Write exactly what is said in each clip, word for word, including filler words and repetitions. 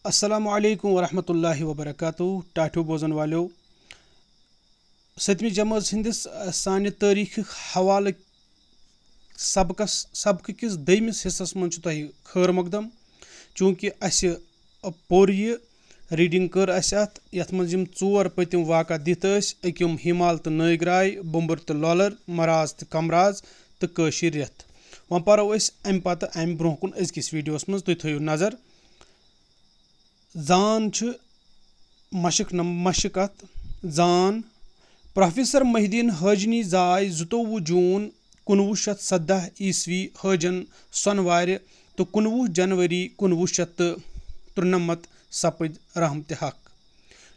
السلام علیکم ورحمۃ اللہ وبرکاتہ۔ ٹاٹھیو بوزن والو، ستمہِ جمٲژ ہٕنٛدِس، ٲ، سانہِ تٲریٖخ حوالہٕ سبقس، سبقہٕ کِس دوٚیمِس حصس منٛز چھُ تۄہہِ خٲر مقدم۔ چوٗنٛکہِ اَسہِ پوٚر یہِ، reading کٔر اَسہِ اَتھ، یَتھ منٛز یِم ژور پٔتِم واقعہ دِتھ ٲسۍ، أکِم ہیمال تہٕ نٲگراے، بُمبُر تہٕ لۄلر، مراز تہٕ کمراز تہٕ کٲشِر رٮ۪تھ۔ وۄنۍ پَرو أسۍ اَمہِ پتہٕ اَمہِ برٛونٛہہ کُن أزکِس videoس منٛز، تُہۍ تھٲیِو نظر۔ زان چھُ مشق نم-، مشق اتھ زان۔ پروفیسر محی الدین حاجنی زاے زٕتووُہ جوٗن کُنوُہ شیٚتھ سداہ عیسوی حٲجن سۄنہٕ وارِ تہٕ کُنوُہ جنوری کُنوُہ شیٚتھ تہٕ ترُنمتھ سپٕدۍ رحمتِ حق۔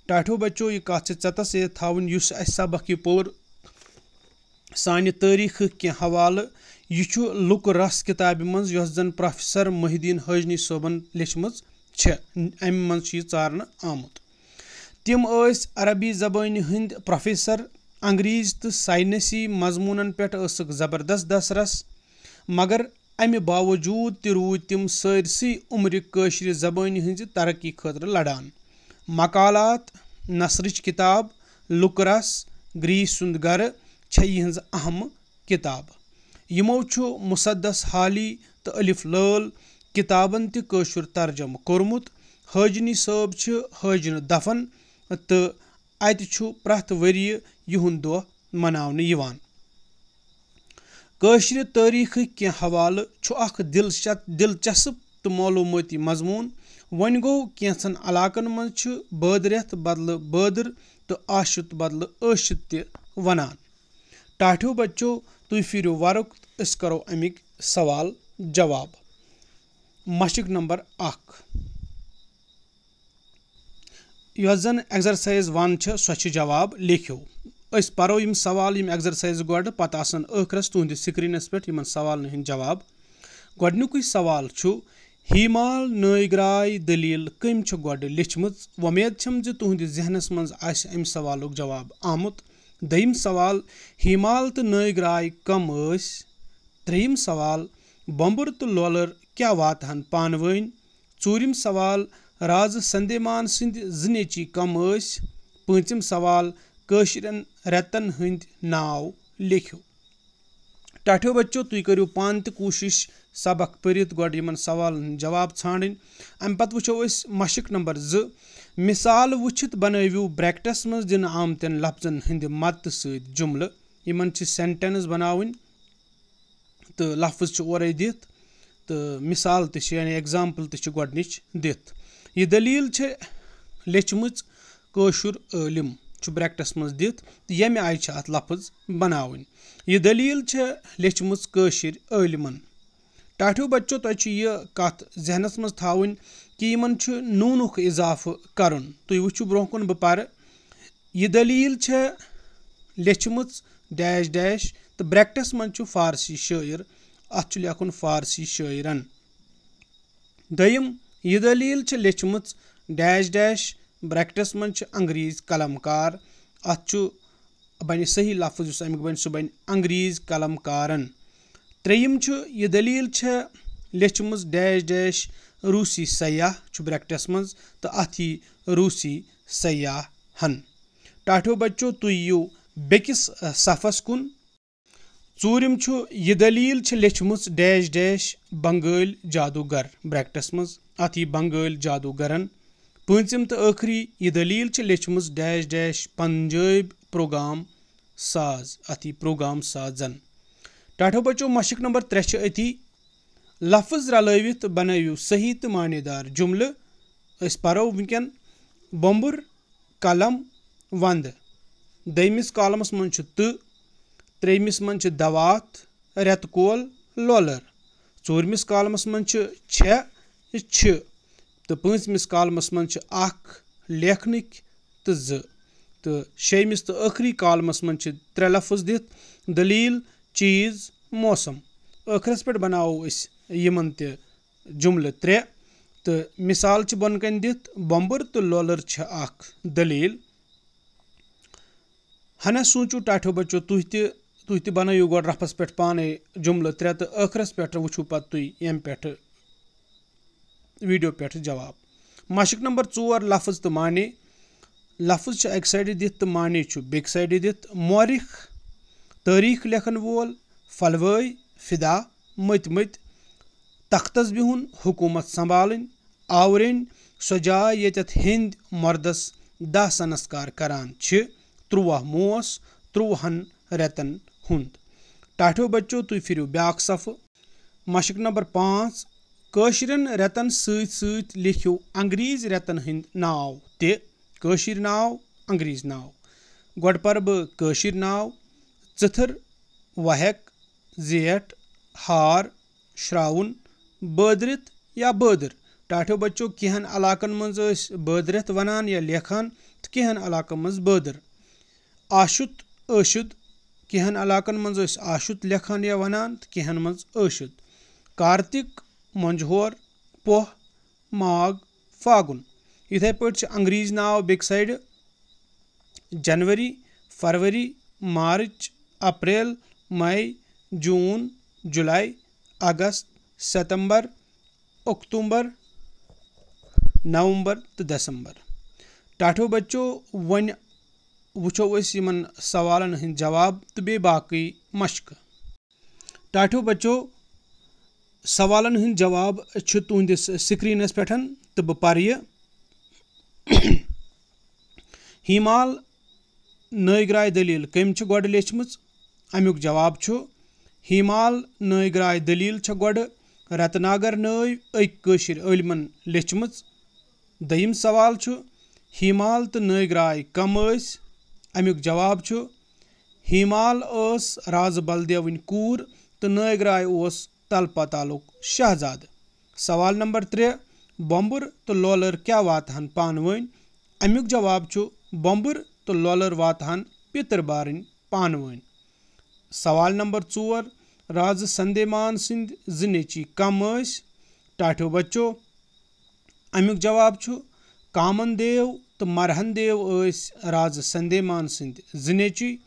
ٹاٹھیو بچو، یہِ کتھ چھِ ژےٚ تس یہِ تھاوٕنۍ، یُس اَسہِ سبق یہِ پوٚر، سانہِ تٲریٖخٕکۍ کینٛہہ حوالہٕ۔ یہِ چھُ لُکہٕ رس کِتابہِ منٛز، یۄس زن پروفیسر محی الدین حاجنی صٲبن لیچھمٕژ چھےٚ۔ امہِ منٛز چھُ یہِ ژارنہٕ آمُت۔ تِم ٲسۍ عربی زبٲنہِ ہٕنٛدۍ پروفیسر۔ انگریزی تہٕ ساینسی مضموٗنن پٮ۪ٹھ ٲسٕکھ زبردست دسترس، مگر امہِ باوجوٗد تہِ روٗدۍ تِم سٲرسٕے عمرِ کٲشرِ زبٲنہِ ہٕنٛزِ ترقی خٲطرٕ لڑان۔ مقالات، نثرٕچ کِتاب، لُکہٕ رس، گریٖسۍ سُنٛد گرٕ چھےٚ یِہٕنٛز اہم کِتاب۔ یِمو چھُ مسدس حالی تہٕ الف لٲل کِتابن تہِ کٲشُر ترجمہٕ کوٚرمُت۔ حٲجنی صٲب چھِ حٲجنہٕ دفن تہٕ اتہِ چھُ پرٛٮ۪تھ ؤرۍ یہِ یِہُنٛد دۄہ مناونہٕ یِوان۔ کٲشرِ تٲریٖخٕکۍ کینٛہہ حوالہٕ چھُ اکھ دلچ-، دلچسپ تہٕ معلومٲتی مضموٗن۔ وۄنۍ گوٚو، کینٛژن علاقن منٛز چھِ بٲدرٮ۪تھ بدلہٕ بٲدر تہٕ آشُت بدلہٕ ٲشِت تہِ ونان۔ ٹاٹھیو بچو، تُہۍ پھِرِو ورُق، أسۍ کرو اَمِکۍ سوال جواب۔ مشق نمبر اکھ، یۄس زن exercise one چھِ، سۄ چھِ جواب لیکھِو۔ أسۍ پرو یِم سوال، یِم exercise گۄڈٕ، پتہٕ آسن ٲخرس تُہنٛدِس screenس پٮ۪ٹھ یِمن سوالن ہٕنٛدۍ جواب۔ گۄڈٕنیُکُے سوال چھُ، ہیمال نٲگراے دٔلیٖل کٔمۍ چھِ گۄڈٕ لیچھمٕژ؟ وۄمید چھم زِ تُہنٛدِس ذہنس منٛز آسہِ امہِ سوالُک جواب آمُت۔ دوٚیِم سوال، ہیمال تہٕ نٲگراے کم ٲسۍ؟ ترٛیٚیِم سوال، بۄمبُر تہٕ لولر کیٛاہ واتہٕ ہن پانہٕ وٲنۍ؟ ژوٗرِم سوال، رازٕ سندیمان سٕنٛدۍ زٕ نیٚچی کم ٲسۍ؟ پٲنٛژِم سوال، کٲشرٮ۪ن رٮ۪تن ہٕنٛدۍ ناو لیکھِو۔ ٹاٹھیو بچو، تُہۍ کٔرِو پانہٕ تہِ کوٗشِش سبق پٔرِتھ گۄڈٕ یِمن سوالن ہٕنٛدۍ جواب ژھانٛڈٕنۍ۔ اَمہِ پتہٕ وٕچھو أسۍ مشق نمبر زٕ۔ مثال وٕچھِتھ بنٲوِو bracketس منٛز دِنہٕ آمتٮ۪ن لفظن ہٕنٛدِ مدتہٕ سۭتۍ جملہٕ۔ یِمن چھِ sentence بناوٕنۍ تہٕ لفظ چھِ اورَے دِتھ تہٕ مثال تہِ چھِ، یعنی example تہِ چھِ گۄڈٕنِچ دِتھ۔ یہِ دٔلیٖل چھِ لیچھمٕژ کٲشُر عٲلِم، چھُ bracketس منٛز دِتھ، تہٕ ییٚمہِ آیہِ چھِ اَتھ لفظ بناوٕنۍ۔ یہِ دٔلیٖل چھِ لیچھمٕژ کٲشِر عٲلِمن۔ ٹاٹھیو بچو، تۄہہِ چھِ یہِ کتھ ذہنس منٛز تھاوٕنۍ کہِ یِمن چھُ نوٗنُک اضافہٕ کرُن۔ تُہۍ وٕچھِو برونٛہہ کُن، بہٕ پرٕ۔ یہِ دٔلیٖل چھےٚ لیچھمٕژ dash dash تہٕ bracketس منٛز چھُ فارسی شٲعر، اَتھ چھُ لیکھُن فارسی شٲعرن۔ دوٚیِم، یہِ دٔلیٖل چھِ لیچھمٕژ dash dash bracketس منٛز چھِ انگریز قلم کار، اَتھ چھُ بنہِ صحیح لفظ یُس اَمیُک بنہِ، سُہ بنہِ انگریز قلم کارن۔ ترٛیٚیِم چھُ، یہِ دٔلیٖل چھےٚ لیچھمٕژ dash dash روٗسی سیاح، چھُ bracketس منٛز، تہٕ اَتھ یی روٗسی سیاحن۔ ٹاٹھیو بچو، تُہۍ یِیِو بیٚکِس، ٲ، صفس کُن۔ ژوٗرِم چھُ، یہِ دٔلیٖل چھِ لیچھمٕژ dash dash بنگٲلۍ جادوگر، bracketس منٛز، اَتھ یی بنگٲلۍ جادوگرن۔ پٲنٛژِم تہٕ ٲخری، یہِ دٔلیٖل چھِ لیچھمٕژ dash dash پنجٲبۍ پروگرام ساز، اَتھ یی پروگرام سازن۔ ٹاٹھیو بچو، مشق نمبر ترٛےٚ چھِ أتی۔ لفظ رلٲوِتھ بنٲوِو صحیح تہٕ معنی دار جملہٕ۔ أسۍ پرو وٕنکٮ۪ن بۄمبُر، قلم، وندٕ۔ دوٚیمِس columnس منٛز چھُ تہٕ، ترٛیٚیمِس منٛز چھِ دوات، رٮ۪تہٕ کول، لولر۔ ژوٗرمِس columnس منٛز چھِ چھےٚ، چھِ، تہٕ پٲنٛژمِس columnس منٛز چھِ اکھ، لیکھنٕکۍ، تہٕ زٕ۔ تہٕ شیٚیمِس تہٕ ٲخری columnس منٛز چھِ ترٛےٚ لفظ دِتھ، دٔلیٖل، چیٖز، موسم۔ ٲخرس پٮ۪ٹھ بناوو أسۍ یِمن تہِ جملہٕ ترٛےٚ، تہٕ مثال چھِ بۄنہٕ کنہِ دِتھ، بۄمبُر تہٕ لولر چھِ اکھ دٔلیٖل۔ ہنا سوٗنٛچِو ٹاٹھیو بچو، تُہۍ تہِ، تُہۍ تہِ بنٲیِو گۄڈٕ رفس پٮ۪ٹھ پانے جملہٕ ترٛےٚ تہٕ ٲخرس پٮ۪ٹھ وٕچھِو پتہٕ تُہۍ ییٚمہِ پٮ۪ٹھٕ video پٮ۪ٹھ جواب۔ مشق نمبر ژور، لفظ تہٕ معنی۔ لفظ چھِ اَکہِ سایڈٕ دِتھ تہٕ معنی چھُ بیٚکہِ سایڈٕ دِتھ۔ مورخ، تٲریخ لیکھن وول، پھلوٲے، فدا، مٔتۍ مٔتۍ، تختس بِہُن، حکوٗمت سنبھالٕنۍ، آورِنۍ، سۄ جاے ییٚتٮ۪تھ ہیٚنٛدۍ مردس داہ سنسکار کران چھِ، تُرٛواہ موس، تُرٛوہن رٮ۪تن ہُنٛد۔ ٹاٹھیو بچو، تُہۍ پھِرِو بیٛاکھ صفہٕ۔ مشق نمبر پانٛژھ، کٲشرٮ۪ن رٮ۪تن سۭتۍ سۭتۍ لیکھِو انگریزۍ رٮ۪تن ہٕنٛدۍ ناو تہِ۔ کٲشِرۍ ناو، انگریزۍ ناو۔ گۄڈٕ پرٕ بہٕ کٲشِرۍ ناو: ژٕتھٕر، وہٮ۪ک، زیٹھ، ہار، شراوُن، بٲدرِتھ یا بٲدٕر۔ ٹاٹھیو بچو، کینٛہن علاقن منٛز ٲسۍ بٲدرِتھ ونان یا لیکھان تہٕ کینٛہن علاقن منٛز بٲدٕر۔ آشُت، ٲشُد۔ کینٛہن علاقن منٛز ٲسۍ آشُت لیکھان یا ونان تہٕ کینٛہن منٛز ٲشُد۔ کارتِک، مۄنجہور، پوہ، ماگ، فاگُن۔ یِتھے پٲٹھۍ چھِ انگریزۍ ناو بیٚکہِ سایڈٕ: جنوری، فروری، مارچ، اپریل، مئی، جون، جولائی، اگست، ستمبر، اکتوبر، نومبر تہٕ دسمبر۔ ٹاٹھیو بچو، وۄنۍ وٕچھو أسۍ یِمن سوالن ہٕنٛدۍ جواب تہٕ بیٚیہِ باقٕے مشقہٕ۔ ٹاٹھیو بچو، سوالن ہٕنٛدۍ جواب چھِ تُہنٛدِس سکرینس پٮ۪ٹھ تہٕ بہٕ پرٕ یہِ۔ ہیمال نٲگراے دٔلیٖل کٔمۍ چھِ گۄڈٕ لیچھمٕژ؟ اَمیُک جواب چھُ، ہیمال نٲگراے دٔلیٖل چھےٚ گۄڈٕ رتناگر نٲوۍ أکۍ کٲشِر عٲلمن لیچھمٕژ۔ دوٚیِم سوال چھُ، ہیمال تہٕ نٲگراے کم ٲسۍ؟ اَمیُک جواب چھُ، ہیمال ٲس رازٕ بلدیوٕنۍ کوٗر تہٕ نٲگراے اوس تلپتالُک شہزادٕ۔ سوال نمبر ترٛےٚ، بۄمبُر تہٕ لولر کیٛاہ واتہٕ ہن پانہٕ وٲنۍ؟ اَمیُک جواب چھُ، بۄمبُر تہٕ لولر واتہٕ ہن پِتٕر بارٕنۍ پانہٕ وٲنۍ۔ سوال نمبر ژور، رازٕ سندیمان سٕنٛدۍ زٕ نیٚچی کم ٲسۍ؟ ٹاٹھیو بچو، اَمیُک جواب چھُ، کامن دیو تہٕ مرہن دیو ٲسۍ رازٕ سندیمان سٕنٛدۍ زٕ نیٚچی۔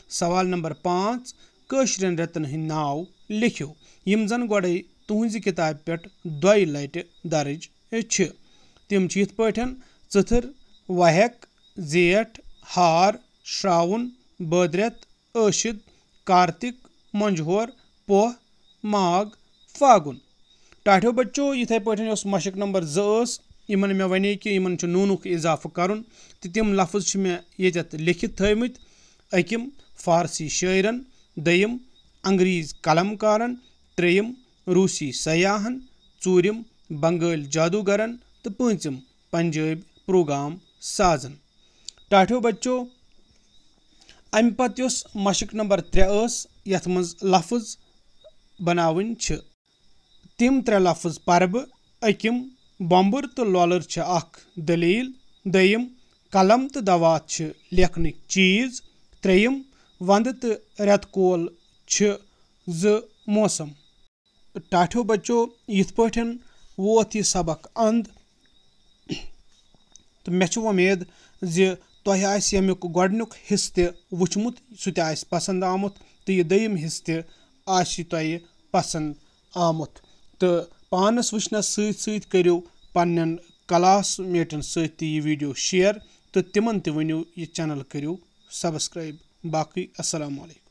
سوال نمبر پانٛژھ، کٲشرٮ۪ن رٮ۪تن ہٕنٛدۍ ناو لیکھِو، یِم زن گۄڈے تُہنٛزِ کِتابہِ پٮ۪ٹھ دۄیہِ لٹہِ درٕج چھِ۔ تِم چھِ یِتھ پٲٹھۍ: ژٕتھٕر، وہٮ۪ک، زیٹھ، ہار، شراوُن، بٲدرٮ۪تھ، ٲشِد، کارتِک، مۄنجہور، پوہ، ماگ، فاگُن۔ ٹاٹھیو بچو، یِتھے پٲٹھۍ یۄس مشق نمبر زٕ ٲس، یِمن مےٚ ونے کہِ یِمن چھُ نوٗنُک اضافہٕ کرُن، تہٕ تِم لفظ چھِ مےٚ ییٚتٮ۪تھ لیکھِتھ تھٲومٕتۍ۔ أکِم، فارسی شٲعرن، دوٚیِم، انگریز قلم کارن، ترٛیٚیِم، روٗسی سیاحن، ژوٗرِم، بنگٲلۍ جادوگرن تہٕ پٲنٛژِم، پنجٲبۍ پروگرام سازن۔ ٹاٹھیو بچو، امہِ پتہٕ یۄس مشق نمبر ترٛےٚ ٲس، یتھ منٛز لفظ بناوٕنۍ چھِ، تِم ترٛےٚ لفظ پرٕ بہٕ۔ أکِم، بۄمبُر تہٕ لۄلُر چھِ اکھ دٔلیٖل۔ دوٚیِم، قلم تہٕ دوات چھِ لیکھنٕکۍ چیٖز۔ ترٛیٚیِم، ونٛدٕ تہٕ رٮ۪تہٕ کول چھِ زٕ موسم۔ ٹاٹھیو بچو، یِتھ پٲٹھۍ ووت یہِ سبق اند، تہٕ مےٚ چھِ وۄمید زِ تۄہہِ آسہِ ییٚمیُک گۄڈٕنیُک حصہٕ تہِ وٕچھمُت، سُہ تہِ آسہِ پسنٛد آمُت، تہٕ یہِ دوٚیِم حصہٕ تہِ آسہِ تۄہہِ پسنٛد آمُت۔ تہٕ پانَس وٕچھنَس سۭتۍ سۭتۍ کٔرِو پنٛنٮ۪ن کلاس میٹَن سۭتۍ تہِ یہِ ویٖڈیو شیئر، تہٕ تِمَن تہِ ؤنِو یہِ چینل کٔرِو سبسکرائب۔ باقٕے السلام علیکم۔